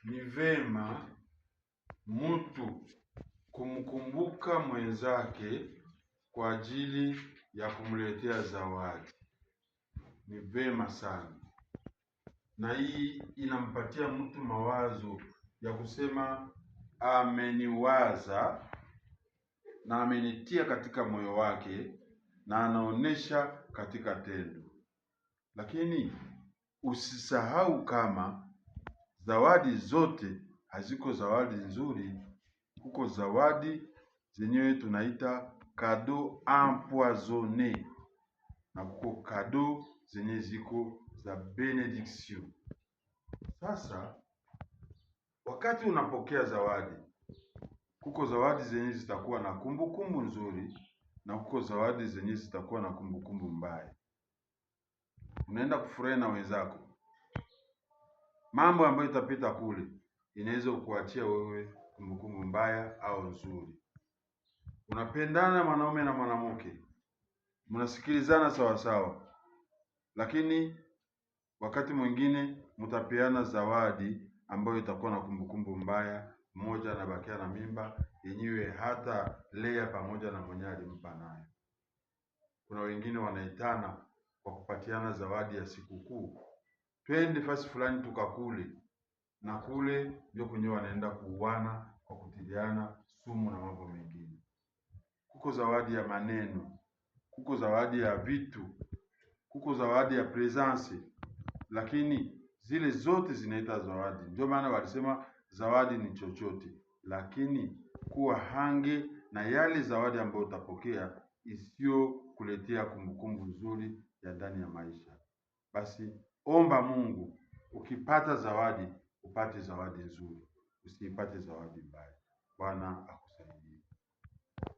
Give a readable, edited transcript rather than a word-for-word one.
Ni vema mtu kumkumbuka mwenzake kwa ajili ya kumletea zawadi. Ni vema sana, na hii inampatia mtu mawazo ya kusema ameniwaza na amenitia katika moyo wake na anaonesha katika tendo. Lakini usisahau kama zawadi zote haziko zawadi nzuri. Kuko zawadi zenyewe tunaita cadeau empoisonné na kuko cadeau zenye ziko za bénédiction. Sasa wakati unapokea zawadi, kuko zawadi zenye zitakuwa na kumbukumbu nzuri na kuko zawadi zenye zitakuwa na kumbukumbu mbaya. Unaenda kufurahi na wenzako, mambo ambayo itapita kule inaweza kukuachia wewe kumbukumbu mbaya au nzuri. Unapendana mwanaume na mwanamke, mnasikilizana sawa sawa, lakini wakati mwingine mtapeana zawadi ambayo itakuwa na kumbukumbu mbaya. Mmoja anabakia na mimba yenyewe hata lea pamoja na mwenye alimpa nayo. Kuna wengine wanaitana kwa kupatiana zawadi ya sikukuu, twende fasi fulani tukakule, na kule ndio kwenye wanaenda kuuana kwa kutiliana sumu na mambo mengine. Kuko zawadi ya maneno, kuko zawadi ya vitu, kuko zawadi ya présence, lakini zile zote zinaita zawadi. Ndio maana walisema zawadi ni chochote, lakini kuwa hange na yale zawadi ambayo utapokea isiyo kuletea kumbukumbu nzuri ya ndani ya maisha. Basi omba Mungu, ukipata zawadi upate zawadi nzuri, usiipate zawadi mbaya. Bwana akubariki.